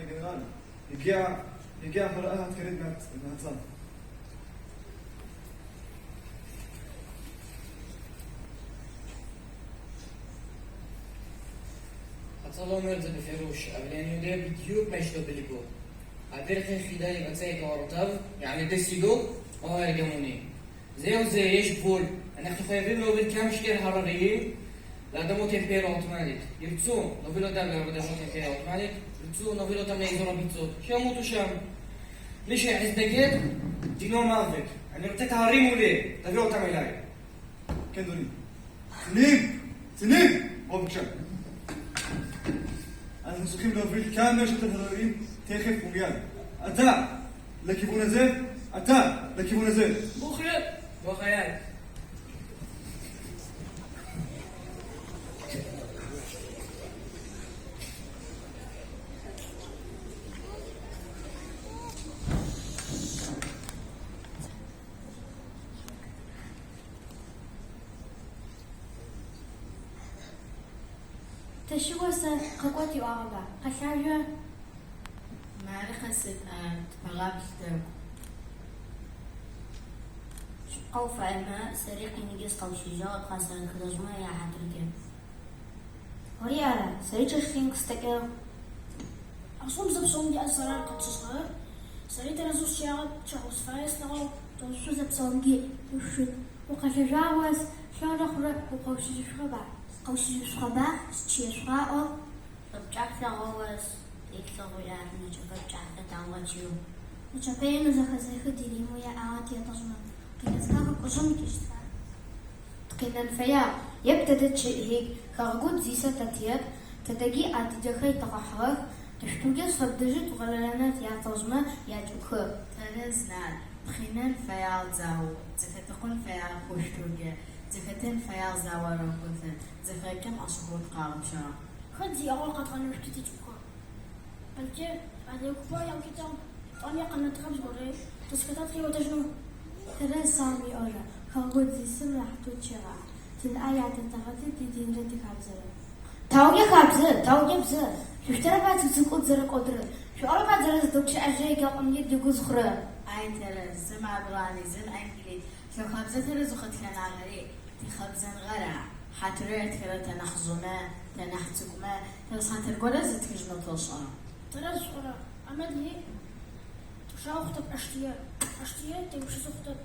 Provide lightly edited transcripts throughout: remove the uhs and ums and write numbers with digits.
גנרל, הגיעה הוראה עדכנית מהצאר. הצאר לא אומר את זה בפירוש, אבל אני יודע בדיוק מה יש לו בליבו. הדרך היחידה לבצע את הוראותיו היא על ידי סילוק או הרג המוני. זהו זה, יש גבול. אנחנו חייבים להוביל כמה שיותר הרריים לאדמות האימפריה העות'מאנית. ירצו, נוביל אותם לאדמות האימפריה העות'מאנית, ירצו, נוביל אותם לאזור הביצות, שימותו שם. מי שיתנגד, דינו מוות. אני רוצה את ההרים מולי, תביאו אותם אליי. כן, אדוני. קצינים! קצינים! בואו בבקשה. אנחנו צריכים להוביל כמה שיותר הררים תכף ומיד. אתה לכיוון הזה, אתה לכיוון הזה. ברוך יד! ברוך היד. Тэ щыгъуэ сэ къэкӏуэт иӏуагъэба? Къэлъажэ. Мары къэсыт, тыпэгъаплъ тӏэкӏу. Шъыпкъэ уфаемэ, сэри къиныджэ сыкъэущыжьыгъ къэсэрэхыдэжъмэ яхьатыркӏэ. Ори ара? Сэри чэщ къин къыстэкӏыгъ. Ащыгъум зэпсэум диӏэр къэтшӏыгъэр. Сэри тэрэзэу счъыягъэп, чъыгъэу сыфае слъэгъугъ. Тӏошъу зэпсэумги ушъут. Укъэлъэжъуагъ ос, лъорэ хъурэ укъэущыжьышъугъэба? Сыкъэущыжьышъугъэба? Сычъыешъугъа ӏо. Пкӏаплъэгъоу ос, теплъэгъуи ар нычэпэ пкӏаплъэ тамыгъэчъыеу. Нычэпэ енэу зэхэсэхы диримэу яӏагъэ тятэжъмэ. Къинэсха хэкужъым икӏыщтха? Тыкъинэн фэягъ. Еп тэдэ тщыӏхик, хэгъэгу тызисыр тэтыеп, тэдэгий адыгэхэр итэкъухьагъэх, тышъутугэ сфэбдэжьы тыгъэлэлэнэ тятэжъмэ ячӏыгухэр. Тэрэз нан, тыкъинэн фэягъ зао, зэхэтэкъон фэягъ хъущтугэ, зэхэтын фэягъ заор охъуфэ, зэхэкӏэм ашъыгъот къагъэпщагъ. Хэт зиӏагъор къэдгъэнэшъути тичӏыгухэр? Бэлкӏэ адыгэ купэ яукӏытагъ, тӏуами къэнэтыгъэп зыгорэ, тызхэта тыкъиӏотэжьынэу. Тэрэз сам иӏорэ, хэгъэгу тызисым рахьатэу тыщегъаӏ, тынаӏэ ятэтэгъэты тидинрэ тихабзэрэ. Таугэ хабзэ, таугэ бзэ, шъуштэрэба тицӏыкӏу тызэрэкӏодырэр, шъуӏорэба зэрэзэдэгущыӏэжьрэ еджапӏэмкӏэ дэгу зыхъурэр. Ай тэрэз, зым абрани, зым англит, лъэ хабзэ тэрэзэу къытхэнагъэри, тихабзэнгъэра, хьатырэу ятхырэр тэ нахь жъымэ, тэ нахь цӏыкӏумэ, тэрэз хьатыр горэ зытхыжьынэу тэшӏа. Тэрэз шъуӏорэ, амал иӏ. Тыпшъагъэ хъутэп аштие, аштие тегупшысэ хъутэп.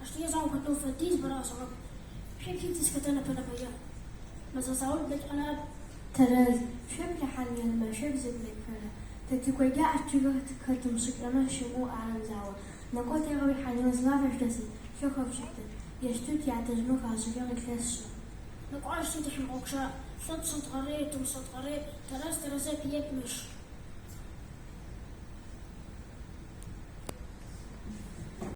Аштие заом хэтынэу фэдиз бэрэ ашӏыгъэп. Шъуеплъи тызхэтэ нэпэ-нэпэе. Мэзэ заул блэкӏыгъэ ныӏэп. Тэрэз, шъуеплъ хьанэлмэ, шъуеплъ зэблэкӏхэрэ. Тэ тикойкӏэ ачыгэ хэтымышӏыкӏрэмэ щымыӏэу арэм зао. Нэкӏо тегъэуихьанэу зымафэ шъудэсын, шъо хэшъушӏыкӏты. Ещту тятэжъмэ хашӏыкӏыгъ илъэс шъэ. Нэкӏо аштие тышъумыгъэгъупша, лъэ тшӏэтгъэре, тымышӏэтгъэре, тэрэз тэрэзэп, еп мыщ.